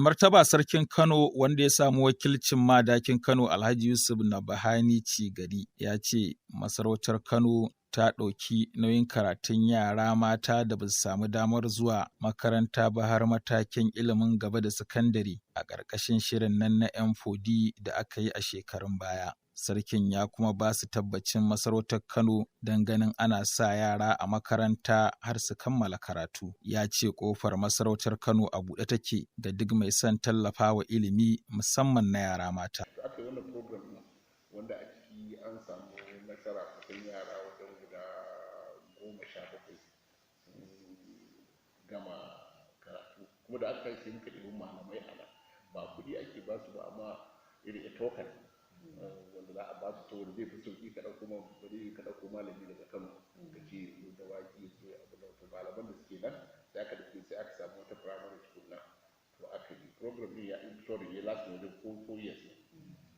Martaba Sarkin Kano, wanda ya samu wakilcin Madakin Kano Alhaji Yusuf Nabahani Cigari, ya ce masarautar Kano ta ɗauki nauyin karatun yara mata da ba su samu damar zuwa makaranta ba har matakin ilimin gaba da sakandare a ƙarƙashin shirin nan na M4D da aka yi a shekarun baya. Sarkin ya kuma ba su tabbacin masarautar Kano don ganin ana sa yara a makaranta har su kammala karatu. Ya ce ƙofar masarautar Kano a buɗe take ga duk mai son tallafa wa ilimi, musamman na yara mata. Aka yi wannan program ɗin, wanda a ciki an samu nasara, kusan yara wajen guda 17 sun gama karatu. Kuma da aka yi, sai muka ɗebi malamai a nan. Ba kuɗi ake ba su ba, amma irin a token wanda za a ba su, saboda zai fi sauƙi ka ɗauko bari ka ɗauko malami daga Kano ka ce zo da waki ya zo abu da. To, malaman da suke nan sai aka ɗauke, sai aka samu wata primary school nan. To, aka yi program ɗin, ya sorry, ya last wajen 4 years ne.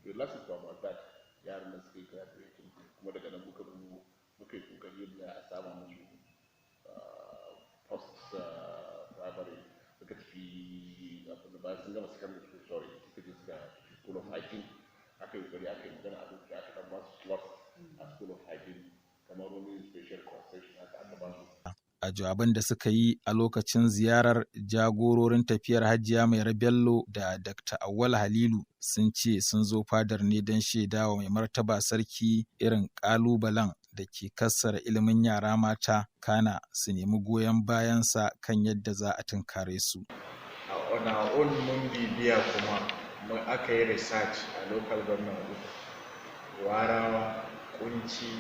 To, last for about that, yaran nan suka yi graduating. Kuma daga nan muka zo muka yi kokari yadda a sama musu post primary. Suka tafi abin da bayan sun gama secondary school, sorry, suka je suka tafi School of Hygiene. Aka yi kokari aka yi magana a lokacin, aka dan ba su slot a School of Hygiene, kamar wani special concession haka aka ba su. A jawaban da suka yi a lokacin ziyarar, jagororin tafiyar Hajiya Mairo Bello da Dr. Auwal Halilu sun ce sun zo fadar ne don shaidawa Mai Martaba Sarki irin ƙalubalen da ke kassara ilimin yara mata, kana su nemi goyon bayansa kan yadda za a tunkare su. On our own mun bibiya, kuma mun aka yi research a local government uku, Warawa, Kunchi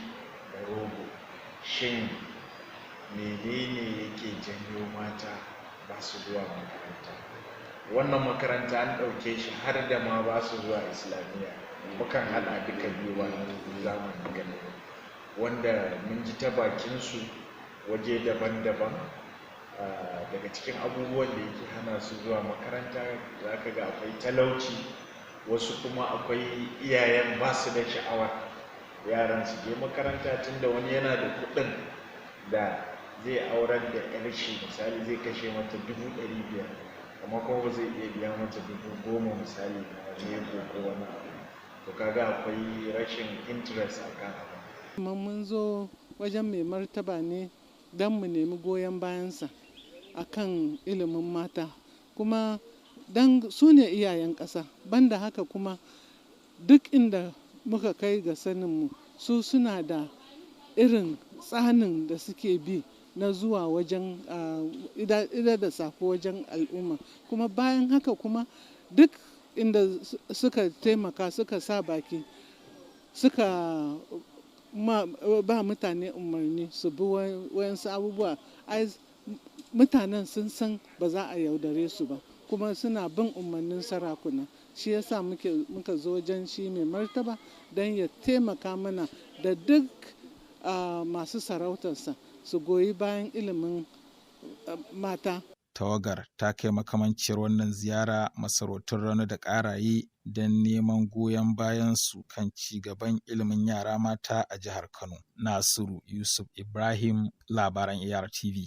da Rogo. Shin menene yake janyo mata ba su zuwa makaranta? Wannan makaranta an ɗauke shi har da ma ba su zuwa Islamiyya. Mukan haɗa duka biyu wannan zamanin gani, wanda mun ji ta bakinsu waje daban-daban. Daga cikin abubuwan da yake hana su zuwa makaranta, za ka ga akwai talauci, wasu kuma akwai iyayen ba su da sha'awar yaran su je makaranta, tunda wani yana da kuɗin da zai aurar da 'yar shi, misali zai kashe mata 500,000, amma kuma ba zai iya biya mata 10,000, misali na NECO ko wani abu. To, kaga akwai rashin interest a kan abu. Mun zo wajen Mai Martaba ne don mu nemi goyon bayansa a kan ilimin mata, kuma don su ne iyayen ƙasa. Banda haka kuma, duk inda muka kai ga saninmu, su suna da irin tsanin da suke bi na zuwa wajen idar da sako wajen al'umma. Kuma bayan haka kuma, duk inda suka taimaka, suka sa baki, suka ba mutane umarni su bi wayansu abubuwa, ai mutanen sun san ba za a yaudare su ba, kuma suna bin umarnin sarakuna. Shi yasa muka zo wajen shi Mai Martaba don ya taimaka mana da duk masu sarautarsa su goyi bayan ilimin mata. Tawagar ta kai makamanciyar wannan ziyara masarautun Rano da Ƙaraye don neman goyon bayansu kan ci gaban ilimin yara mata a jihar Kano. Nasiru Yusuf Ibrahim, labaran ARTV.